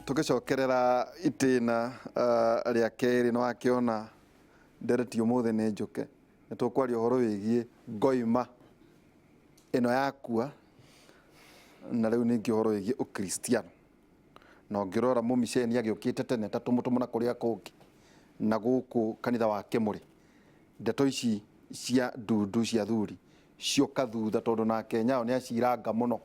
Tũgĩcokerera itĩna rĩa kerĩ, nĩ wakĩona ndereti ũmũthĩ nĩ njũke, nĩ tũkwaria ũhoro wĩgiĩ ngoima ĩno yakua, na rĩu ningĩ ũhoro wĩgiĩ ũkristiano. Na ũngĩrora mũmiceni agĩũkĩte tene ta tũmũtũmũ na kũrĩa kũngĩ, na gũkũ kanitha wa Kĩmũrĩ, ndeto ici cia ndundu cia athuri cioka thutha tondũ nake Nyayo nĩ aciranga mũno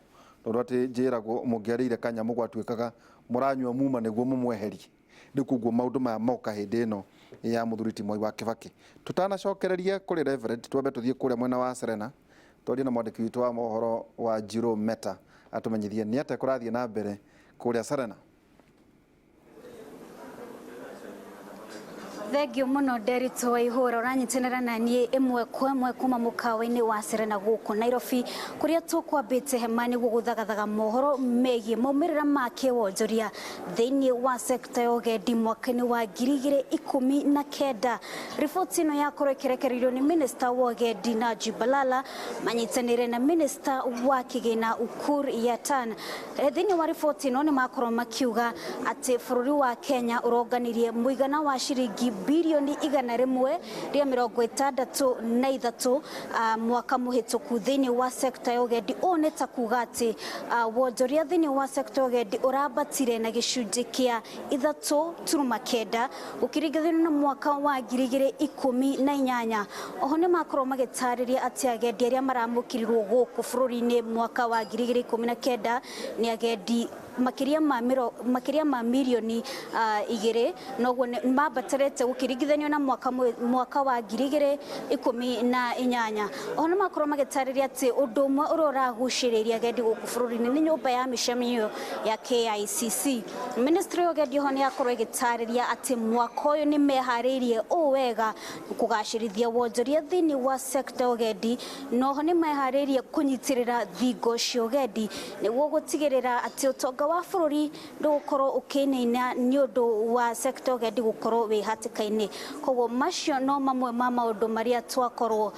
tondũ atĩ njĩragwo mũngĩarĩire kanyamũ gwatuĩkaga mũranyua muma nĩguo mũmweherie. Rĩu koguo maũndũ maya moka hĩndĩ ĩno ya mũthuri ti Mwai wa Kĩbakĩ. Tũtanacokereria kũrĩ Reverend twambe tũthiĩ kũrĩa mwena wa Serena twarie na mwandĩki witũ wa mohoro wa Njirũ Meta atũmenyithie nĩ atĩa kũrathiĩ na mbere kũrĩa Serena. Thengiũ mũno Nderitu Waihũra, ũranyitanĩra na niĩ ĩmwe kwa ĩmwe kuma mũkawa-inĩ wa Serena gũkũ Nairobi, kũrĩa tũkwambĩte hema nĩguo gũthagathaga mohoro megiĩ maumĩrĩra ma kĩwonjoria thĩinĩ wa sekta ya ũgendi mwaka-inĩ wa 2019. Riboti ĩno yakorwo ĩkĩrekereirio nĩ minista wa ũgendi Najib Balala manyitanĩire na minista wa kĩgĩna Ukur Yatan. Thĩinĩ wa riboti ĩno nĩ makorwo makiuga atĩ bũrũri wa Kenya ũronganirie mũigana wa ciringi birioni 163 mwaka mũhĩtũku thĩinĩ wa sekta ya ũgendi. Ũũ nĩ ta kuga atĩ wonjoria thĩinĩ wa sekta ya ũgendi ũrambatire na gĩcunjĩ kĩa 3.9 gũkĩringithanio na mwaka wa 2018. Oho nĩ makorwo magĩtarĩria atĩ agendi arĩa maramũkĩrirwo gũkũ bũrũri-inĩ mwaka wa 2019 nĩ agendi makĩria ma mirioni 2, noguo mambatĩrĩte gũkĩringithanio na mwaka wa 2018. Oho nĩ makorwo magĩtarĩria atĩ ũndũ ũmwe ũrĩa ũragucĩrĩria agendi gũkũ bũrũri-inĩ nĩ nyũmba ya mĩcemanio ya KICC. Ministry ya ũgendi oho nĩ yakorwo ĩgĩtarĩria atĩ mwaka ũyũ nĩ meharĩirie ũũ wega kũgacĩrithia wonjoria thĩinĩ wa sekta ya ũgendi, na oho nĩ meharĩirie kũnyitĩrĩra thingo cia ũgendi nĩguo gũtigĩrĩra atĩ ũtonga wa bũrũri ndũgũkorwo ũkĩinaina nĩ ũndũ wa sekta ya ũgendi gũkorwo wĩ hatĩka-inĩ. Koguo macio no mamwe ma maũndũ marĩa twakorwo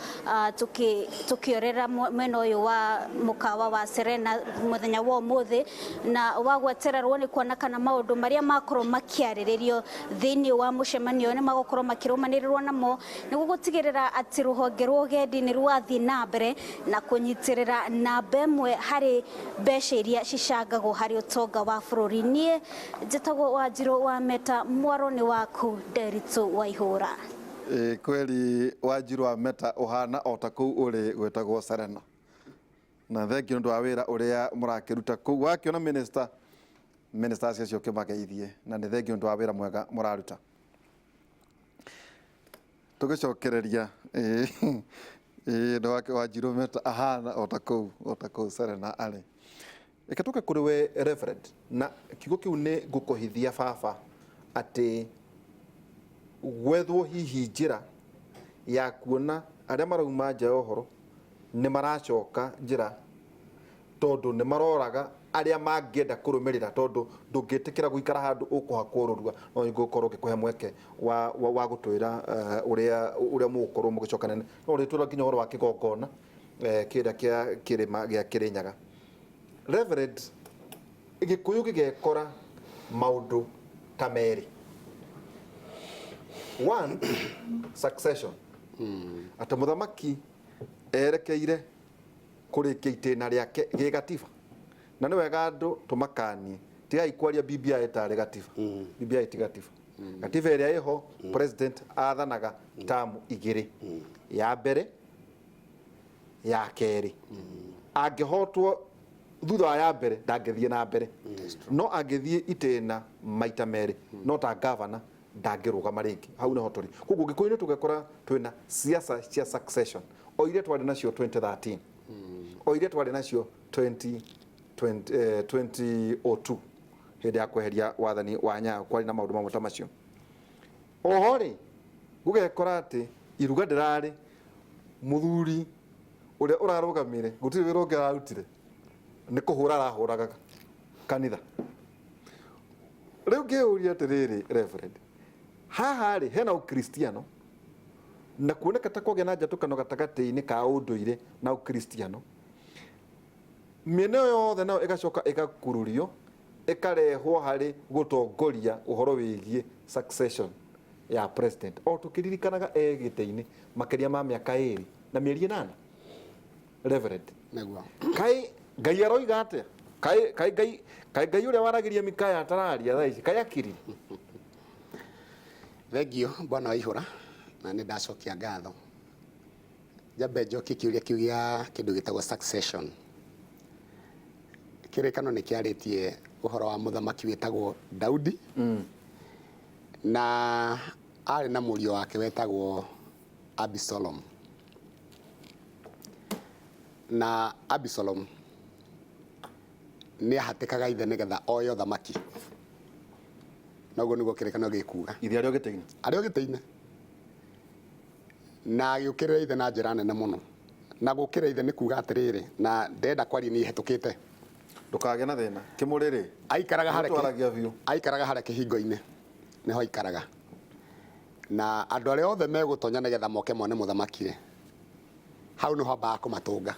tũkĩorera mwena ũyũ wa mũkawa wa Serena mũthenya wa ũmũthĩ, na wa gwetererwo nĩ kuona kana maũndũ marĩa makorwo makĩarĩrĩrio thĩinĩ wa mũcemanio ũyũ nĩ magũkorwo makĩrũmanĩrĩrwo namo nĩguo gũtigĩrĩra atĩ rũhonge rwa ũgendi nĩ rwathiĩ na mbere na kũnyitĩrĩra namba ĩmwe harĩ mbeca iria cicangagwo harĩ ũtonga wa bũrũri. Niĩ njĩtagwo Wanjirũ wa Meta, mwaro nĩ waku Nderitu Waihũra. Ĩ kweli Wanjirũ wa Meta ũhana o ta kũu ũrĩ gwĩtagwo Serena. Na thengiũ nĩ ũndũ wa wĩra ũrĩa mũrakĩruta kũu. Wakĩona minister, ministers acio ũkĩmageithie, na nĩ thengiũ nĩ ũndũ wa wĩra mwega mũraruta. Tũgĩcokereria ĩĩ wake Wanjirũ Meta ahana o ta kũu, o ta kũu Serena arĩ. Reke tũke kũrĩ we Reverend, na kiugo kĩu nĩ ngũkũhithia baba atĩ gwethwo hihi njĩra ya kuona arĩa marauma nja ya ũhoro nĩ maracoka njĩra tondũ nĩ maroraga arĩa mangĩenda kũrũmĩrĩra tondũ ndũngĩtĩkĩra gũikara handũ ũkũhakwo rũrua no ngũkorwo ngĩkũhe mweke wa gũtwĩra ũrĩa ũrĩa mũgũkorwo mũgĩcokanĩrĩra no ũrĩtwĩra nginya ũhoro wa kĩgongona kĩrĩa kĩa kĩrĩma gĩa Kĩrĩnyaga. Reverend, Gĩkũyũ gĩgekora maũndũ ta merĩ. One, succession. Atĩ mũthamaki erekeire kũrĩkia itĩna rĩake gĩgatiba. Na nĩ wega andũ tũmakanie, tigai kwaria BBI tarĩ gatiba. BBI ti gatiba. Gatiba ĩrĩa ĩho, president athanaga tamu igĩrĩ. Ya mbere, ya kerĩ. Angĩhotwo thutha wa ya mbere ndangĩthiĩ na mbere. No angĩthiĩ itĩna maita merĩ, no ta governor ndangĩrũgama rĩngĩ. Hau nĩho tũrĩ. Koguo Gĩkũyũ-inĩ tũgekora twĩna siasa cia succession o iria twarĩ nacio 2013, o iria twarĩ nacio 2002 hĩndĩ ya kweheria wathani wa Nyayo, kwarĩ na maũndũ mamwe ta macio. Oho rĩ, gũgekora atĩ iruga ndĩrarĩ mũthuri ũrĩa ũrarũgamire gũtirĩ wĩra ũngĩ ararutire nĩ kũhũra arahũraga kanitha. Rĩu ngĩyũria atĩrĩrĩ Reverend, haha rĩ hena ũkristiano na kuoneka ta kwagĩa na njatũkano gatagatĩ-inĩ ka ũndũire na ũkristiano, mĩena ĩyo yothe nayo ĩgacoka ĩgakururio Ĩkarehwo harĩ gũtongoria ũhoro wĩgiĩ succession ya president, o tũkĩririkanaga e gĩtĩ-inĩ makĩria ma mĩaka 2 na mĩeri 8, Reverend. Nĩguo. Kaĩ Ngai aroiga atĩa? Kaĩ Ngai ũrĩa waragĩria Mikaya atararia thaa ici? Kaĩ akirire? Thengio, bwana Waihũra, na nĩ ndacokia ngatho. Njambe njokie kĩũria kĩu gĩa kĩndũ gĩtagwo succession. Kĩrĩkano nĩ kĩarĩtie ũhoro wa mũthamaki wĩtagwo Daudi, na arĩ na mũriũ wake wetagwo Absalom. Na Absalom nĩ ahatĩkaga ithe nĩgetha oe ũthamaki. Noguo nĩguo kĩrĩkanĩro gĩkuga. Ithe arĩ o gĩtĩ-inĩ. Arĩ o gĩtĩ-inĩ, na agĩũkĩrĩra ithe na njĩra nene mũno. Na gũkĩrĩra ithe nĩ kuga atĩrĩrĩ, na ndenda kwaria niĩ hetũkĩte. Ndũkagĩa na thĩna kĩmũrĩrĩ. Aikaraga harĩa Twaragia biũ. Aikaraga harĩa kĩhingo-inĩ, nĩho aikaraga, na andũ arĩa othe megũtonya nĩgetha moke mone mũthamaki rĩ, hau nĩho ambaga kũmatũnga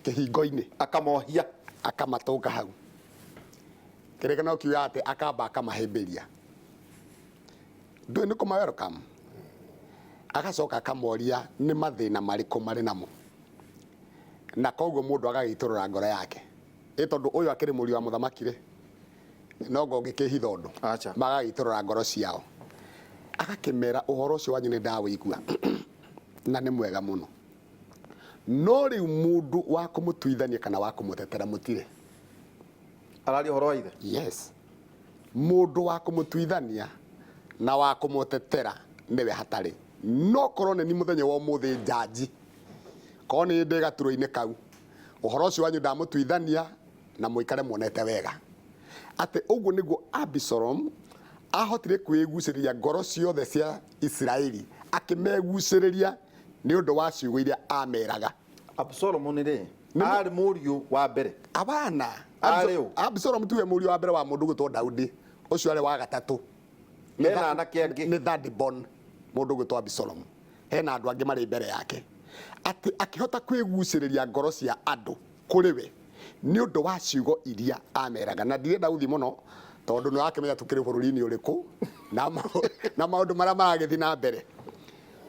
kĩhingo-inĩ. Akamohia. Akamatũnga hau. Kĩrĩkanĩro kiugaga atĩ akamba akamahĩmbĩria, ndũĩ nĩ kũma welcome, agacoka akamoria nĩ mathĩna marĩkũ marĩ namo, na koguo mũndũ agagĩitũrũra ngoro yake. Ĩ tondũ ũyũ akĩrĩ mũriũ wa mũthamaki rĩ, no ngo ũngĩkĩhitha ũndũ? Acha. Magagĩitũrũra ngoro ciao, agakĩmera, "Ũhoro ũcio wanyu nĩ ndawĩigua na nĩ mwega mũno, no rĩu mũndũ wa kũmũtuithania kana wa kũmũtetera mũtirĩ." Araria ũhoro wa ithe. Yes, mũndũ wa kũmũtuithania na wa kũmũtetera nĩwe hatarĩ. No korwo nĩ ni mũthenya wa ũmũthĩ njanji, korwo nĩ ndĩ gaturwa-inĩ kau, ũhoro ũcio wanyu ndamũtuithania na mũikare muonete wega. Atĩ ũguo nĩguo Absalom ahotire kwĩgucĩrĩria ngoro ciothe cia Isiraeli, akĩmegucĩrĩria nĩ ũndũ wa ciugo iria ameraga. Absalom rĩ, arĩ mũriũ wa mbere? Abana. Arĩ ũ? Absalom tiwe mũriũ wa mbere wa mũndũ gwĩtwo Daudi, ũcio arĩ wa gatatũ. Hena anake angĩ? Nĩ third born mũndũ gwĩtwo Absalom. Hena andũ angĩ marĩ mbere yake. Atĩ akĩhota kwĩgucĩrĩria ngoro cia andũ kũrĩ we nĩ ũndũ wa ciugo iria ameraga. Na ndirenda gũthiĩ mũno tondũ nĩ wakĩmenya tũkĩrĩ bũrũri-inĩ ũrĩkũ na maũndũ marĩa maragĩthiĩ na mbere.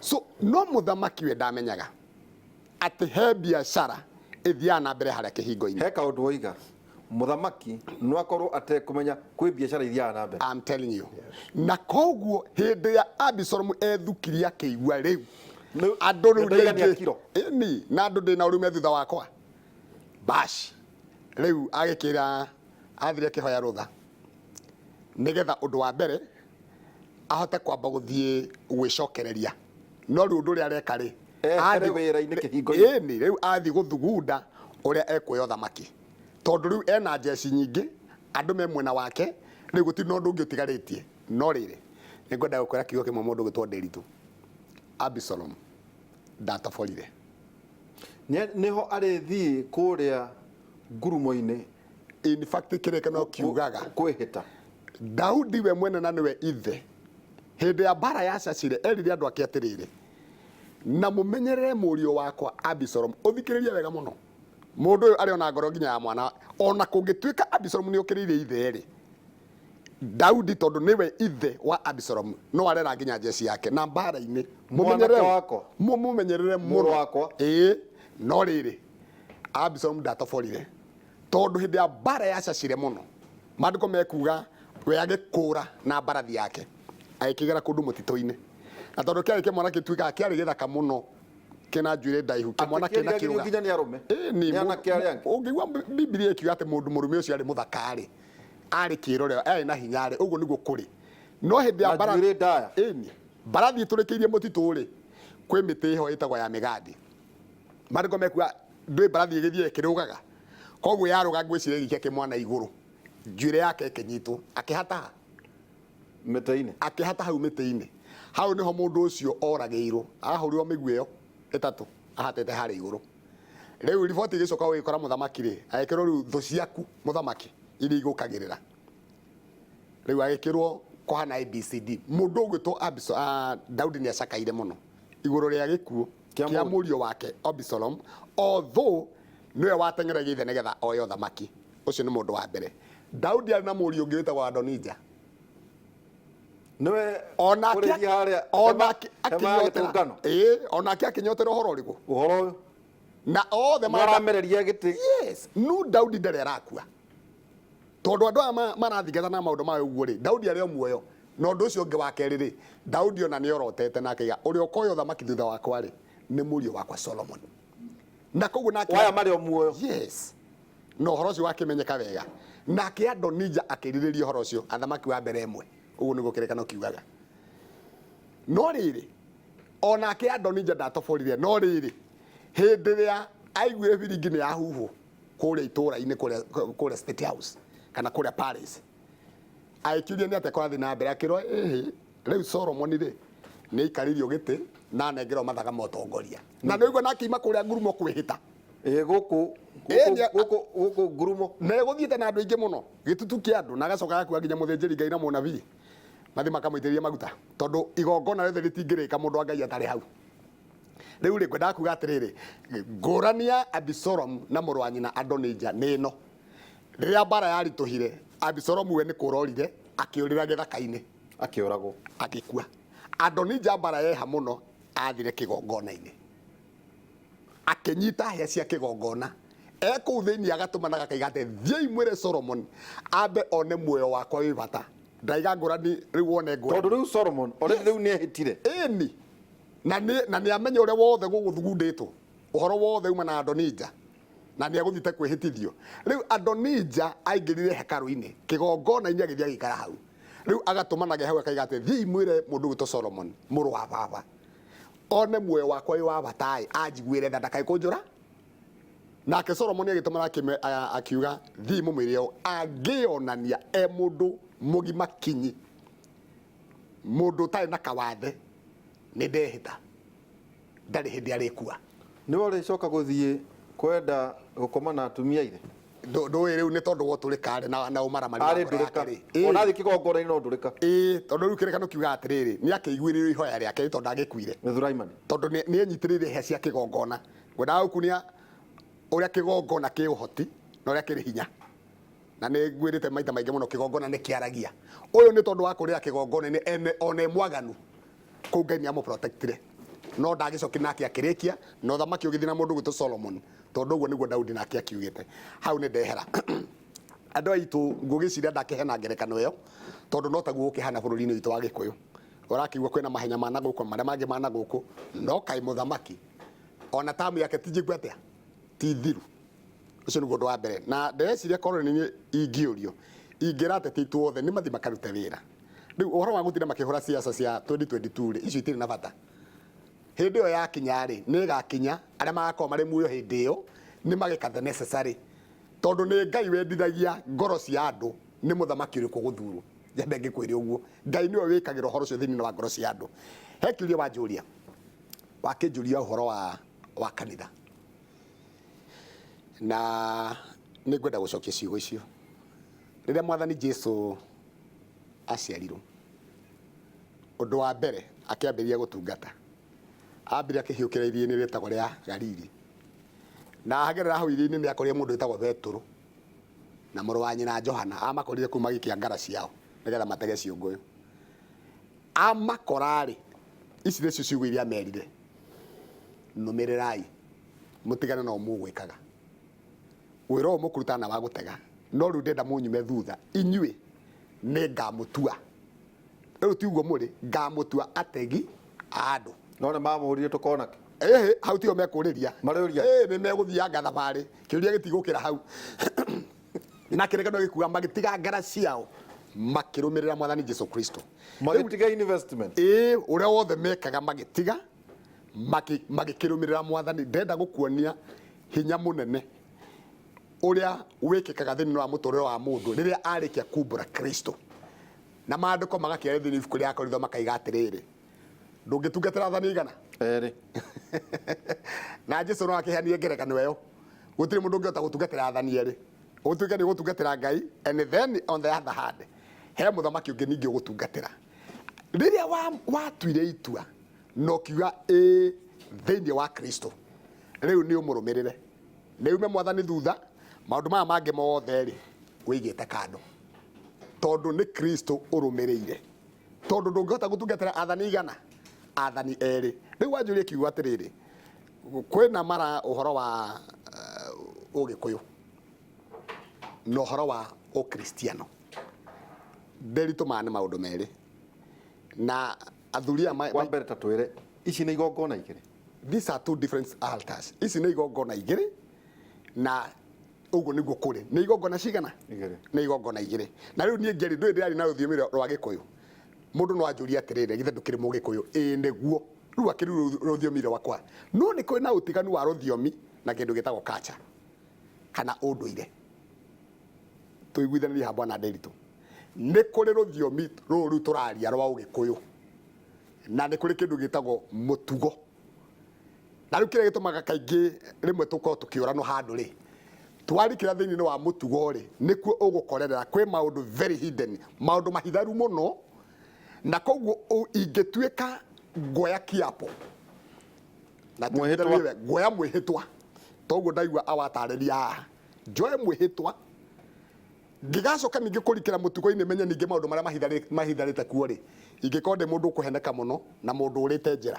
So no mũthamaki we ndamenyaga atĩ he biacara ĩthiaga na mbere harĩa kĩhingo-inĩ. He kaũndũ woiga, mũthamaki no akorwo atekũmenya kwĩ biacara ithiaga na mbere. I'm telling you. Na koguo hĩndĩ ya Absalom ethukirie, akĩigua rĩu andũ rĩu nĩndaigania rĩngĩ kiro. Ĩni, na andũ ndĩna ũrũme thutha wakwa bash. Rĩu agĩkĩra, athire akĩhoya rũtha nĩgetha ũndũ wa mbere ahote kwamba gũthiĩ gwĩcokereria. No rĩu ũndũ ũrĩa areka rĩ, Ehere wĩra-inĩ kĩhingo-inĩ. Ĩni, rĩu athiĩ gũthugunda ũrĩa ekuoya ũthamaki, tondũ rĩu ena njeci nyingĩ, andũ me mwena wake, rĩu gũtirĩ na ũndũ ũngĩ ũtigarĩtie. No rĩrĩ, nĩngwenda gũkwĩra kiugo kĩmwe, mũndũ gwĩtwo Nderitu, Absalom ndatoborire. Nĩho arĩthiĩ kũrĩa ngurumo-inĩ. In fact, kĩrĩkanĩro kiugaga kwĩhĩta. Daudi we mwene, na nĩwe ithe, hĩndĩ ya mbara ya Cacire, erire andũ ake atĩrĩrĩ, "Na mũmenyerere mũriũ wakwa Absalom." Ũthikĩrĩrie wega mũno, mũndũ ũyũ arĩ ona ngoro nginya ya mwana. Ona kũngĩtuĩka Absalom nĩ ũkĩrĩire ithe rĩ, Daudi, tondũ nĩwe ithe wa Absalom, no arera nginya njeci yake na mbara-inĩ. Mwanake "Mũmenyerere wakwa. Mũmũmenyerere Mũrũ mũno." wakwa. Ĩĩ, no rĩrĩ, Absalom ndatoborire, tondũ hĩndĩ ya mbara yacacire mũno, maandĩko mekuga we agĩkũra na mbarathi yake, agĩkĩgera kũndũ mũtitũ-inĩ. Na tondũ kĩarĩ kĩmwana gĩtuĩkaga kĩarĩ gĩthaka mũno, kĩna njuĩrĩ ndaihu, kĩmwana kĩna Atĩ kĩriragĩrio kĩũga. nginya nĩ arũme. Ĩni, Nĩ anake arĩa angĩ. Ũngĩigua Bibilia ĩkiuga atĩ mũndũ mũrũme ũcio arĩ mũthaka-rĩ, arĩ kĩrore, arĩ na hinya-rĩ, ũguo nĩguo kũrĩ. No hĩndĩ ya Na mbara njuĩrĩ ndaya. Ĩni, mbarathi ĩtũrĩkĩirie mũtitũ-rĩ, kwĩ mĩtĩ ĩho ĩtagwo ya mĩgandi. Maandĩko mekuga ndũĩ mbarathi ĩgĩthiĩ ĩkĩrũgaga, koguo yarũga, ngwĩciria ĩgĩikia kĩmwana igũrũ, njuĩrĩ yake ĩkĩnyitwo, akĩhataha. Mĩtĩ-inĩ. Akĩhata hau mĩtĩ-inĩ. Hau nĩho mũndũ ũcio oragĩirwo, ahũrirwo mĩguĩ ĩyo ĩtatũ ahatĩte harĩa igũrũ. Rĩu riboti ĩgĩcoka gũgĩkora mũthamaki rĩ, agĩkĩrwo, "Rĩu thũ ciaku, mũthamaki, iria igũkagĩrĩra rĩu," agĩkĩrwo kũhana ABCD. Mũndũ ũgwĩtwo Daudi nĩ acakaire mũno igũrũ rĩa gĩkuũ Kĩa kĩa mũriũ. Mũriũ wake Absalom, although nĩwe wateng'eragia ithe nĩgetha oe ũthamaki. Ũcio nĩ mũndũ wa mbere. Daudi arĩ na mũriũ ũngĩ wĩtagwo Adonija. Nĩwe Onake ũrĩthiĩ harĩa onake hema ya akĩnyotera gĩtũngano. Ĩĩ, onake akĩnyotera ũhoro ũrĩkũ? Ũhoro ũyũ. Na othe marenda Maramereria gĩtĩ. Yes, nu Daudi ndarĩ arakua. Tondũ andũ aya marathingata na maũndũ ma ũguo rĩ, Daudi arĩ o muoyo. Na ũndũ ũcio ũngĩ wa kerĩ rĩ, Daudi ona nĩ orotete na akaiga ũrĩa ũkoya ũthamaki thutha wakwa rĩ, nĩ mũriũ wakwa Solomon. Na koguo nake Waya marĩ o muoyo. Yes. Na ũhoro ũcio wakĩmenyeka wega. Nake Adonija akĩrirĩria ũhoro ũcio, athamaki wa mbere ĩmwe. Ũguo nĩguo kĩrĩkano kiugaga. No rĩrĩ, onake Adonija ndatoborire, no rĩrĩ, hĩndĩ ĩrĩa aiguire biringi nĩ yahuhwo kũrĩa itũũra-inĩ kũrĩa kũrĩa State House kana kũrĩa Palace, agĩkĩũria nĩ atĩa kũrathiĩ na mbere, akĩrwo ĩhĩ, rĩu Solomon rĩ nĩ aikarĩirio gĩtĩ na anengerwo mathaga ma ũtongoria. Na nĩ ũigua na akiuma kũrĩa ngurumo kwĩhĩta. Ĩĩ gũkũ Ĩĩ, gũkũ gũkũ ngurumo. Na egũthiĩte na andũ aingĩ mũno, gĩtutu kĩa andũ, na agacoka agakua nginya mũthĩnjĩri Ngai na mũnabii, mathiĩ makamũitĩrĩrie maguta, tondũ igongona rĩothe rĩtingĩrĩka mũndũ wa Ngai atarĩ hau. Rĩu rĩ, ngwendaga kuga atĩrĩrĩ, ngũrani ya Abisalomu na mũrũ wa nyina Adonija nĩ ĩno. Rĩrĩa mbara yaritũhire, Abisalomu we nĩ kũũra orire, akĩũrĩra gĩthaka-inĩ. Akĩũragwo. Agĩkua. Adonija mbara yeha mũno, athire kĩgongona-inĩ. Akĩnyita hĩa cia kĩgongona. E kũu thĩinĩ agatũmana gakaiga atĩ, thiĩi mwĩre Solomon ambe one muoyo wakwa wĩ bata. Ndaiga ngũrani rĩu wone ngũrani. Tondũ rĩu Solomon already rĩu nĩ ehĩtire. Ĩni. Na nĩ na nĩ amenya ũrĩa wothe gũgũthugundĩtwo. Ũhoro wothe uma na Adonija. Na nĩ egũthiĩte kwĩhĩtithio. Rĩu Adonija aingĩrire hekarũ-inĩ, kĩgongona-inĩ agĩthiĩ agĩikara hau. Rĩu agatũmanaga hau akaiga atĩ, thiĩi mwĩre mũndũ ũgwĩtwo Solomon, mũrũ wa baba, one muoyo wakwa wĩ wa bata-ĩ, anjiguĩre tha ndakae kũnjũra. Nake Solomoni agĩtũmana akiuga, thiĩi mũmwĩre ũũ, angĩonania e mũndũ mũgima kinyi, mũndũ ũtarĩ na kawathe, nĩ ndehĩta ndarĩ hĩndĩ arĩkua. Nĩwe ũrĩcoka gũthiĩ kwenda gũkoma na atumia ithe? Ndũĩ rĩu nĩ tondũ wa ũtũrĩka rĩ, na ũmaramari wa Arĩ ngoro ndũrĩka. yake rĩ. Ona athiĩ kĩgongona-inĩ no ndũrĩka. Ĩĩ, tondũ rĩu kĩrĩkano kiugaga atĩrĩrĩ, nĩ akĩiguĩrĩirwo ihoya rĩake tondũ ndagĩkuire. Nĩ Thuraimani. Tondũ nĩ enyitĩrĩire hĩa cia kĩgongona. Ngwendaga gũkunia ũrĩa kĩgongona kĩ ũhoti na ũrĩa kĩrĩ hinya. Na nĩ ngwĩrĩte maita maingĩ mũno kĩgongona nĩ kĩaragia. Ũyũ nĩ tondũ wa kũrĩra kĩgongona-inĩ ene ona e mwaganu. Kũu Ngai nĩ amũprotectire. No ndagĩcokire nake akĩrĩkia na ũthamaki ũgĩthiĩ na mũndũ ũgwĩtwo Solomon. Tondũ ũguo nĩguo Daudi nake akiugĩte. Hau nĩ ndehera. Andũ aitũ ngũgĩciria ndakĩheana ngerekano ĩyo tondũ no taguo gũkĩhana bũrũri-inĩ witũ wa Gĩkũyũ. Ũrakĩigua kwĩna mahenya ma na gũkũ marĩa mangĩ ma na gũkũ, no kaĩ mũthamaki ona tamu yake ti njigua atĩa? Ti thiru. Ũcio nĩguo ũndũ wa mbere. Na ndĩreciria korwo nĩ niĩ ingĩũrio, ingĩra ateti aitũ othe nĩ mathiĩ makarute wĩra. Rĩu ũhoro wa gũtinda makĩhũra siasa cia 2022 rĩ, icio itirĩ na bata. Hĩndĩ ĩyo yakinya rĩ, nĩ ĩgakinya, arĩa magakorwo marĩ muoyo hĩndĩ ĩyo nĩ mageka the necessary. Tondũ nĩ Ngai wendithagia ngoro cia andũ nĩ mũthamaki ũrĩkũ ũgũthurwo. Nyambe ngĩkwĩre ũguo. Ngai nĩwe wĩkagĩra ũhoro ũcio thĩinĩ wa ngoro cia andũ. He kĩũria wanjũria, wakĩnjũria ũhoro wa kanitha. Na nĩ ngwenda gũcokia ciugo icio. Rĩrĩa Mwathani Jesu aciarirwo, ũndũ wa mbere akĩambĩrĩria gũtungata, ambire akĩhiũkĩra iria-inĩ rĩtagwo rĩa Galili. Na agerera hau iria-inĩ nĩ akorire mũndũ wĩtagwo Betũrũ na mũrũ wa nyina Johana. Amakorire kũu magĩikia ngara ciao nĩgetha matege ciũngũyũ. Amakora-rĩ, ici nĩcio ciugo iria amerire, nũmĩrĩrai mũtigane na ũũ mũgwĩkaga. Wĩra ũyũ mũkũrutaga na wa gũtega, no rĩu ndĩrenda mũnyume thutha, inyuĩ nĩ ngamũtua. Rĩu ti ũguo mũrĩ, ngamũtua ategi a andũ. No nĩ mamũririe tũkona kĩ? Ĩhĩ, hau tiho mekũrĩria. Marĩũria? Ĩĩ, nĩ megũthianga thabarĩ. Kĩũria gĩtigũkĩra hau. Na kĩrĩkanĩro gĩkuga magĩtiga ngara ciao makĩrũmĩrĩra Mwathani Jesu Kristo. Magĩtiga investment. Ĩĩ, ũrĩa wothe mekaga magĩtiga magĩkĩrũmĩrĩra Mwathani. Ndĩrenda gũkuonia hinya mũnene ũrĩa wĩkĩkaga thĩinĩ wa mũtũrĩre wa mũndũ rĩrĩa arĩkia kumbũra Kristo. Na maandĩko magakĩaria thĩinĩ ibuku rĩa Korintho makaiga atĩrĩrĩ, ndũngĩtungatĩra athani aigana? Erĩ. Na Jesu no akĩheanire ngerekano ĩyo. Gũtirĩ mũndũ ũngĩhota gũtungatĩra athani erĩ. Ũtuĩke nĩ ũgũtungatĩra Ngai and then on the other hand he mũthamaki ũngĩ ningĩ ũgũtungatĩra. Rĩrĩa watuire itua na ũkiuga ĩĩ thĩinĩ wa Kristo, rĩu nĩ ũmũrũmĩrĩre. Nĩ ume Mwathani thutha, maũndũ maya mangĩ mothe rĩ, Wĩigĩte kando tondũ nĩ Kristo ũrũmĩrĩire, tondũ ndũngĩhota gũtungatĩra athani igana, athani erĩ. Rĩu wanjũria kiugo atĩrĩrĩ, kwĩna mara ũhoro wa ũgĩkũyũ na ũhoro wa ũkristiano. Ndĩritũ, maya nĩ maũndũ merĩ na athuri aya Wa mbere, ta twĩre, ici nĩ igongona igĩrĩ? These are two different altars. Ici nĩ igongona igĩrĩ, na ũguo nĩguo kũrĩ. Nĩ igongona cigana? Igĩrĩ. Nĩ igongona igĩrĩ. Na rĩu niĩ ngeri ndũĩ ndĩrari na rũthiomi rwa gĩkũyũ. Mũndũ no anjũrie atĩrĩrĩ, githĩ ndũkĩrĩ mũgĩkũyũ? Ĩĩ nĩguo. Rĩu akĩrĩ rũthiomi rwakwa, no nĩ kũrĩ na ũtiganu wa rũthiomi na kĩndũ gĩtagwo culture kana ũndũire. Tũiguithanĩrie haha, bwana Nderitu, nĩ kũrĩ rũthiomi rũrũ rĩu tũraria rwa ũgĩkũyũ, na nĩ kũrĩ kĩndũ gĩtagwo mũtugo. Na rĩu kĩrĩa gĩtũmaga kaingĩ rĩmwe tũkorwo tũkĩũranwo handũ rĩ, twarikĩra thĩinĩ wa mũtugo rĩ, nĩkuo ũgũkorerera kwĩ maũndũ very hidden, maũndũ mahitharu mũno. Na koguo ingĩtuĩka nguoya kiapo na Mwĩhĩtwa. tuĩke we, nguoya mwĩhĩtwa, toguo ndaigua awatarĩria haha, njoe mwĩhĩtwa, ngĩgacoka ningĩ kũrikĩra mũtugo-inĩ, menye ningĩ maũndũ marĩa mahitharĩte kuo rĩ, ingĩkorwo ndĩ mũndũ ũkũheneka mũno na mũndũ ũrĩte njĩra.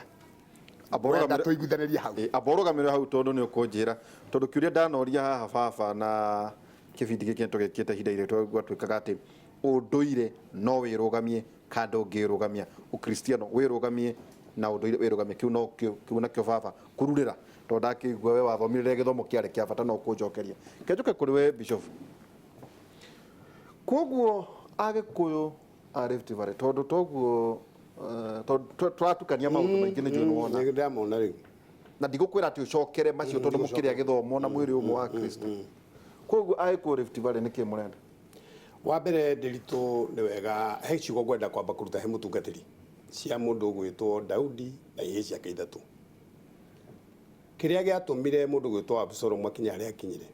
Amba Wenda tũiguithanĩrie hau. Amba ũrũgamĩre hau, tondũ nĩ ũkũnjĩra, tondũ kĩũria ndanoria haha baba na kĩbindi gĩkĩ tũgĩkĩte ihinda irĩa gwatuĩkaga atĩ ũndũire no wĩrũgamie kana ndũngĩrũgamia, ũkristiano wĩrũgamie na ũndũire wĩrũgamie. Kĩu no kĩo, kĩu nakĩo baba kururĩra, tondũ ndakĩigua we wathomire rĩrĩa gĩthomo kĩarĩ kĩa bata, no kũnjokeria. Kenjoke kũrĩ we, Bishop. Koguo Agĩkũyũ a Rift Valley, tondũ toguo tondũ tũratukania maũndũ maingĩ, nĩ njũĩ nĩwona. Nĩ ndamona rĩu. Na ndigũkwĩra atĩ ũcokere macio, tondũ mũkĩrĩa gĩthomo na mwĩrĩ ũmwe wa Kristo. Koguo Agĩkũyũ Rift Valley, nĩkĩ mũrenda? Wa mbere, Ndĩritũ, nĩ wega he ciugo ngwenda kwamba kũruta he mũtungatĩri cia mũndũ ũgwĩtwo Daudi na ihĩĩ ciake ithatũ. Kĩrĩa gĩatũmire mũndũ ũgwĩtwo Absalomu akinye harĩa akinyire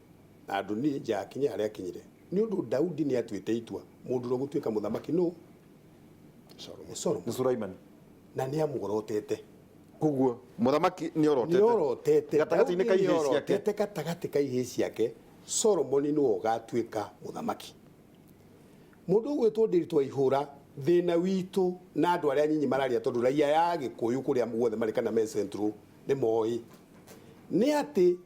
na Adonija akinye harĩa akinyire nĩ ũndũ Daudi nĩ atuĩte itua mũndũ ũrĩa ũgũtuĩka mũthamaki nũ? Nĩ Solomon. Nĩ Sulaimani. Na nĩ amuorotete. Koguo mũthamaki nĩ orotete. Nĩ orotete. Gatagatĩ-inĩ ka Daudi nĩ ihĩĩ ciake. orotete gatagatĩ ka ihĩĩ ciake Solomoni nĩwe ũgatuĩka mũthamaki. Mũndũ ũgwĩtwo Ndĩritũ Waihũra, thĩna witũ na andũ arĩa nyinyi mararia, tondũ raia ya Gĩkũyũ kũrĩa guothe marĩ kana me Central nĩ moĩ nĩ atĩ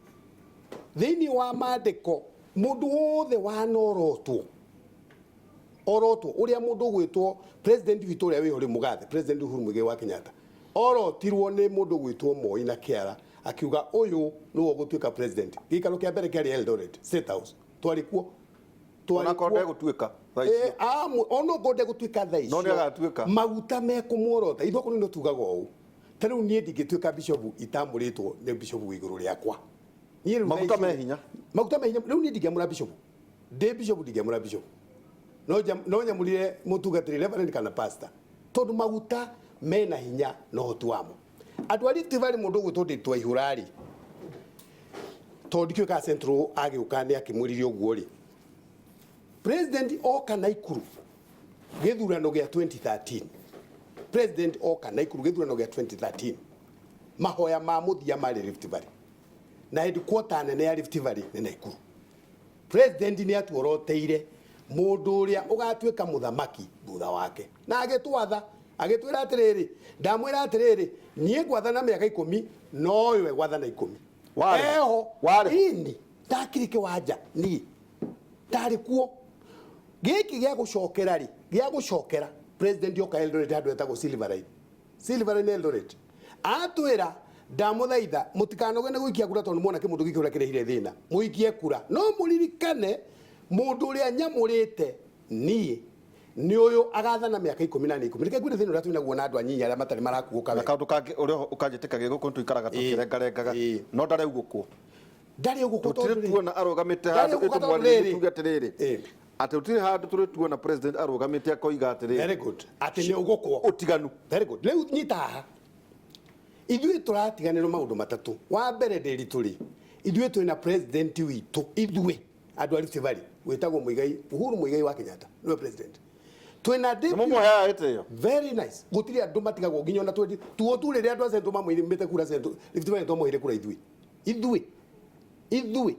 thĩinĩ wa mandĩko mũndũ wothe wanorotwo orotwo, ũrĩa mũndũ ũgwĩtwo president witũ ũrĩa wĩho rĩu, mũgathe President Uhuru Muigai wa Kenyatta, orotirwo nĩ mũndũ ũgwĩtwo Moi na Kĩara, akiuga ũyũ nĩwe ũgũtuĩka president. Gĩikaro kĩa mbere kĩarĩ Eldoret State House, twarĩ kuo. Twarĩ Onakorwo kuo. ndegũtuĩka thaa icio. Ona okorwo ndegũtuĩka thaa icio. No nĩagatuĩka. Maguta mekũmuorota. Ithuĩ kũu nĩ tugaga ũũ, ta rĩu niĩ ndingĩtuĩka bishop itamũrĩtwo nĩ bishop wĩ igũrũ rĩakwa. Niĩ rĩu thaa Maguta icio- me hinya. Maguta me hinya. Rĩu niĩ ndingĩamũra bishop, ndĩ bishop ndingĩamũra bishop, no nyamũrire mũtungatĩri, reverend kana pastor, tondũ maguta mena hinya na ũhoti wamo. Andũ a Rift Valley, mũndũ ũgwĩtwo Ndĩritũ Waihũra rĩ, tondũ ndikĩũĩ kana Central agĩũka nĩ akĩmwĩrire ũguo rĩ, president oka Naikuru gĩthurano gĩa 2013, president oka Naikuru gĩthurano gĩa 2013, mahoya ma mũthia marĩ Rift Valley, na headquarter nene ya Rift Valley nĩ Naikuru. President nĩ atuoroteire mũndũ ũrĩa ũgatuĩka mũthamaki thutha wake, na agĩtwatha, agĩtwĩra atĩrĩrĩ, ndamwĩra atĩrĩrĩ, niĩ ngwathana mĩaka 10, no ũyũ egwathana 10. Warĩ ho? Eho. Warĩ ho? Ini ndakĩrĩ kĩwanja, niĩ ndarĩ kuo. Gĩkĩ gĩa gũcokera rĩ, gĩa gũcokera president oka Eldoret, handũ etagwo Silver Line, Silver Line Eldoret, atwĩra, ndamũthaitha mũtikanoge nĩ gũikia kura, tondũ mona kĩmũndũ gĩkĩ ũrĩa kĩrehire thĩna, mũikie kura, no mũririkane mũndũ ũrĩa nyamũrĩte niĩ nĩ ũyũ, agathana mĩaka 10 na nĩ 10. Reke ngwĩre thĩna ũrĩa twĩnaguo na andũ anyinyi arĩa matarĩ marakuũka Na wega. kaũndũ kangĩ ũrĩa ũkanjĩtĩkagia, gũkũ tũikaraga tũkĩrengarengaga, no ndarĩ gũkũ. Ndarĩ ũgũkũ. Tũtirĩ Tondũ rĩ- tuona arũgamĩte Ndarĩ handũ ũgũka tondũ ĩtũmwarĩrie, rĩrĩ. tuge atĩrĩrĩ, atĩ gũtirĩ handũ tũrĩ tuona president arũgamĩte akoiga atĩrĩrĩ, Very good, atĩ nĩ ũgũkwo. Ũtiganu. Very good. Rĩu nyita haha, ithuĩ tũratiganĩrwo maũndũ matatũ. Wa mbere, Ndĩritũ rĩ, ithuĩ twĩna president witũ, ithuĩ andũ a Rift Valley, wĩtagwo Muigai Uhuru Muigai wa Kenyatta, nĩwe president. Twĩna Nĩ mũmũheaga gĩtĩo. Very nice. Gũtirĩ andũ matigagwo nginya ona twendi tuo tu rĩrĩa andũ a Central mamũimĩte kura Central, Rift Valley twamũheire kura ithuĩ, ithuĩ, ithuĩ.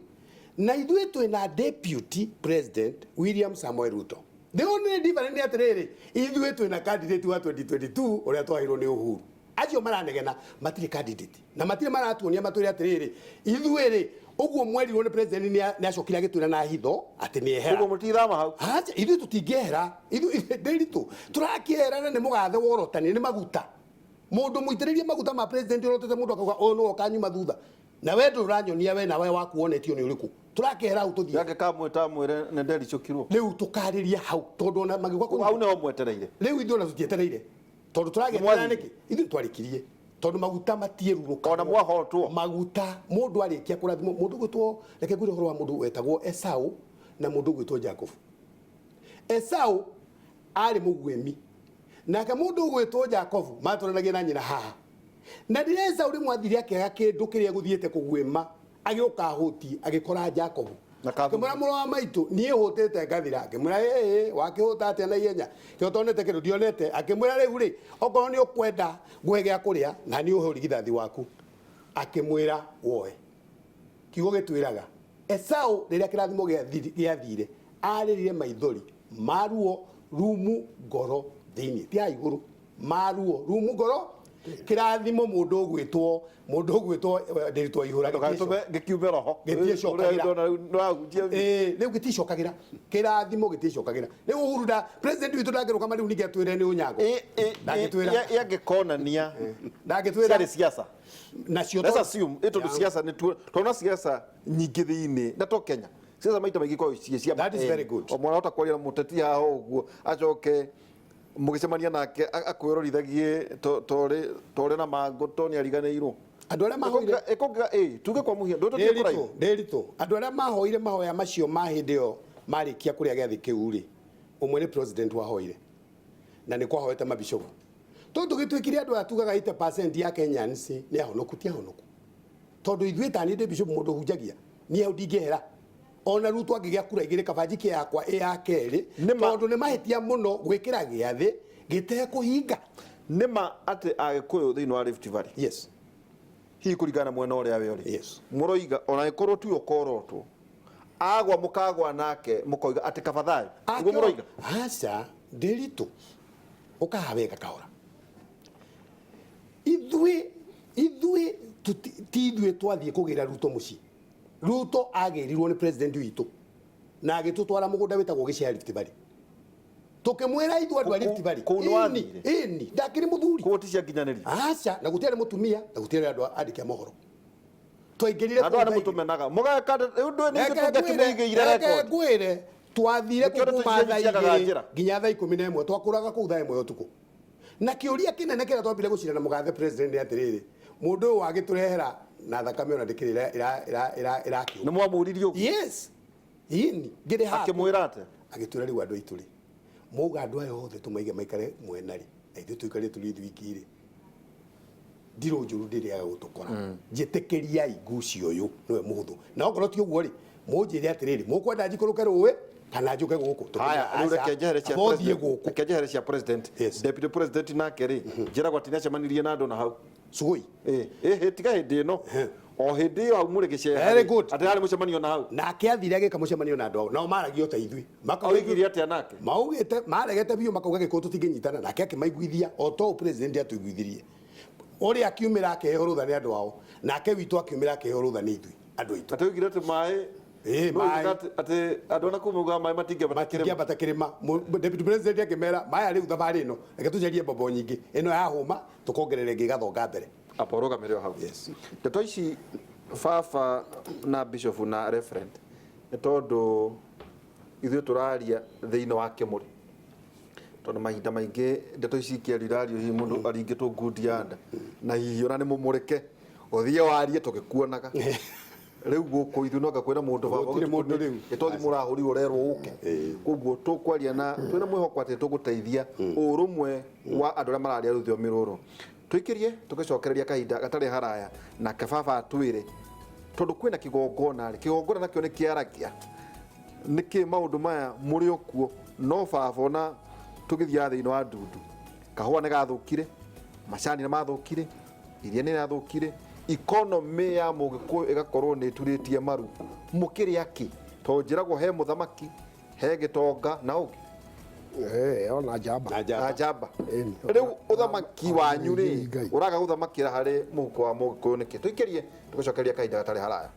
Na ithuĩ twĩna deputy president William Samoei Ruto. The only difference nĩ atĩrĩrĩ, ithuĩ twĩna candidate wa 2022 ũrĩa twaheirwo nĩ Uhuru. Acio maranegena matirĩ candidate na matirĩ maratuonia matwĩre atĩrĩrĩ, ithuĩ rĩ, ũguo mwerirwo nĩ president nĩ acokire agĩtwĩra na hitho atĩ nĩ ehera. Ũguo mũtithama hau. Acha, ithuĩ tũtingĩehera. Ithuĩ ndĩritũ tũrakĩehera na nĩ mũgathe worotani, nĩ maguta. Mũndũ mũitĩrĩrie maguta ma president ũrotete mũndũ akauga ũyũ nĩwe ũkanyuma thutha, na we ndũrĩ ũranyonia we nawe waku wonetio nĩ ũrĩkũ. Tũrakĩehera hau tũthiĩ. Yake kamwĩta amwĩre nĩ ndericũkirwo. Rĩu tũkarĩria hau tondũ ona magĩũka hau nĩho mwetereire. Rĩu ithuĩ ona tũtietereire tondũ tũragĩeterera nĩkĩ? Ithuĩ twarĩkirie tondũ maguta matierurũkagwo. Ona mwahotwo. Maguta mũndũ arĩkia kũrathimwo, mũndũ ũgwĩtwo, reke ngwĩre ũhoro wa mũndũ wetagwo Esau na mũndũ ũgwĩtwo Jacob. Esau arĩ mũguĩmi, nake mũndũ ũgwĩtwo Jacob matũranagia na nyina haha. Na rĩrĩa Esau rĩmwe athire akĩaga kĩndũ kĩrĩa egũthiĩte kũguĩma, agĩũka ahũtiĩ agĩkora Jacob. Na kathumbu. Akĩmwĩra mũrũ wa maitũ, niĩ hũtĩte ngathira. Akĩmwĩra ĩĩ, wakĩhũta atĩa na ihenya? Kĩo ũtonete kĩndũ ndionete. Akĩmwĩra rĩu rĩ, okorwo nĩ ũkwenda ngũhe gĩa kũrĩa na niĩ ũhe ũrigithathi waku. Akĩmwĩra woe. Kiugo gĩtwĩraga Esau rĩrĩa kĩrathimo gĩathire arĩrire maithori maruo rumu ngoro thĩinĩ, ti haha igũrũ, maruo rumu ngoro. Kĩrathimo mũndũ ũgwĩtwo, mũndũ ũgwĩtwo ndĩritwo ihũra Ndũgatũme gĩkiume roho. Gĩtiĩcokagĩra. Nĩwahunjia. Rĩu gĩticokagĩra. Kĩrathimo gĩticokagĩra. Rĩu Uhuru nda president witũ ndangĩrũgama rĩu ningĩ atwĩre nĩ ũnyango. Ndangĩtwĩra. Yangĩkonania Ndangĩtwĩra. ciarĩ siasa. Nacio Let's assume ĩ tondũ siasa nĩ tuona siasa nyingĩ thĩinĩ na to Kenya. Siasa maita maingĩ ikoragwo ciĩ cia That is maheni. very good. O mwana ahota kwaria na mũteti haha ũguo acoke mũgĩcemania nake akwĩrorithagie torĩ na mangũ to nĩ ariganĩirwo. Andũ arĩa mahoire Ĩkũngĩga ĩ tuge kwa mũhiano ndũĩ tũthiĩ kũraihu. Ndĩritũ andũ arĩa mahoire mahoya macio ma hĩndĩ ĩyo marĩkia kũrĩa gĩathĩ kĩu rĩ, ũmwe nĩ president wahoire na nĩ kwahoete mabishopu. Tondũ tũgĩtuĩkire andũ aya tugaga 80% ya Kenyans nĩ ahonoku, ti ahonoku. Tondũ ithuĩ ta niĩ ndĩ bishop mũndũ ũhunjagia, niĩ hau ndingĩehera. Ona Ruto angĩgĩa kura igĩrĩ kaba njikie yakwa ĩ ya kerĩ, tondũ nĩ mahĩtia mũno gwĩkĩra gĩathĩ gĩtekũhinga. Nĩ ma atĩ Agĩkũyũ thĩinĩ wa Rift Valley. Yes. Hihi kũringana na mwena ũrĩa we ũrĩ. Yes. Mũroiga ona angĩkorwo tiwe ũkorotwo, agwa mũkagwa nake mũkoiga atĩ kaba thayũ. Nĩguo mũroiga? Aca, ndĩritũ. Ũkaha wega kahora. Ithuĩ, ithuĩ ti ithuĩ twathiĩ kũgĩra Ruto mũciĩ. Ruto agĩrirwo nĩ president witũ na agĩtũtwara mũgũnda wĩtagwo Gĩcea Rift Valley. Tũkĩmwĩra ithuĩ andũ a Rift Valley. Kũu nĩ wathire? Ĩni, ndakĩrĩ mũthuri. Kũu ti cia nginyanĩrio? Aca, na gũtiarĩ mũtumia, na gũtiarĩ andũ andĩki a mohoro. Twaingĩrire Andũ aya kũu nĩ mũtũmenaga. Mũgeka rĩu ndũĩ nĩ ithuĩ Reke tũngĩakĩmũigĩire reke record. ngwĩre, twathire Nĩkĩo kũu kuma ndeto thaa icio ciagaga igĩrĩ njĩra. nginya thaa 11, twakũraga kũu thaa 1 ya ũtukũ. Na kĩũria kĩnene kĩrĩa twambire gũcira na mũgathe president nĩ atĩrĩrĩ, mũndũ ũyũ wagĩtũrehera na thakame ona ndĩkĩrĩ ĩrakĩũma. Nĩ mwamũririe ũguo? Yes. Ĩni, ngĩrĩ haha. Akĩmwĩra atĩa? Agĩtwĩra rĩu andũ aitũ rĩ, mwauga andũ aya othe tũmaige maikare mwena rĩ, na ithuĩ tũikare tũrĩ ithuĩ iki rĩ, ndirũ njũru ndĩrĩaga gũtũkora. Njĩtĩkĩriai nguci ũyũ nĩwe mũhũthũ. Na okorwo ti ũguo rĩ, mũnjĩre atĩrĩrĩ, mũkwenda njikũrũke rũĩ kana njũke gũkũ? Haya, rĩu reke njehere cia Amba ũthiĩ president. gũkũ. Reke njehere cia president. Yes. Deputy president nake rĩ, njĩragwo atĩ nĩacemanirie na andũ na hau. Sugoi. Ĩ, tiga hĩndĩ ĩno. O hĩndĩ ĩyo hau mũrĩ gĩceha. Very good. Atĩ harĩ mũcemanio na hau. Nake athire agĩka mũcemanio na andũ ao. Nao maragia o ta ithuĩ. Makauga Oigire atĩa nake? Maugĩte, maregete biũ makauga gĩkũyũ tũtingĩnyitana. Nake akĩmaiguithia o ta ũũ president atũiguithirie. Ũrĩa akiumĩra akĩheo rũtha nĩ andũ ao. Nake witũ akiumĩra akĩheo rũtha nĩ ithuĩ, andũ aitũ. Atĩ oigire atĩ maĩ Ĩ, No maĩ. oigire atĩ andũ arĩa kũu maugaga maĩ matingĩambata kĩrĩma. Matingĩambata kĩrĩma. Deputy President akĩmera, maya rĩu thabarĩ ĩno, reke tũcarie mbombo nyingĩ. Ĩno yahũma, tũkongerera ĩngĩ ĩgathonga mbere. Amba ũrũgamĩre o hau. Yes. Ndeto ici baba na bishop na reverend nĩ tondũ ithuĩ tũraria thĩinĩ wa kĩmũrĩ. Tondũ mahinda maingĩ ndeto ici ikĩario irario hihi mũndũ aringĩtwo ngundi ya nda na hihi ona nĩ mũmũrĩke ũthiĩ warie tũgĩkuonaga. Rĩu gũkũ ithuĩ no anga kwĩna mũndũ baba Gũtirĩ mũndũ rĩu. Nĩ tondũ mũrahũrirwo ũrerwo ũke. Koguo tũkwaria na twĩna mwĩhoko atĩ tũgũteithia ũrũmwe wa andũ arĩa mararia rũthiomi rũrũ. Tũikĩrie tũgĩcokereria kahinda gatarĩ haraya nake baba atwĩre tondũ kwĩna kĩgongona rĩ, kĩgongona nakĩo nĩ kĩaragia. Nĩkĩ maũndũ maya mũrĩ o kuo no baba ona tũgĩthiaga thĩinĩ wa ndundu. Kahũa nĩ gathũkire, macani nĩ mathũkire, iria nĩ rĩathũkire, Economy ya Mũgĩkũyũ ĩgakorwo nĩ ĩturĩtie maru. Mũkĩrĩ akĩ? Tondũ njĩragwo he mũthamaki, he gĩtonga na ũngĩ. Eh, ona njamba. Na na njamba. Njamba. Ĩni. Rĩu ũthamaki wanyu rĩ, Ngai. ũraga gũthamakĩra harĩ mũhuko wa Mũgĩkũyũ nĩkĩ? Tũikĩrie tũgũcokeria kahinda gatarĩ haraya.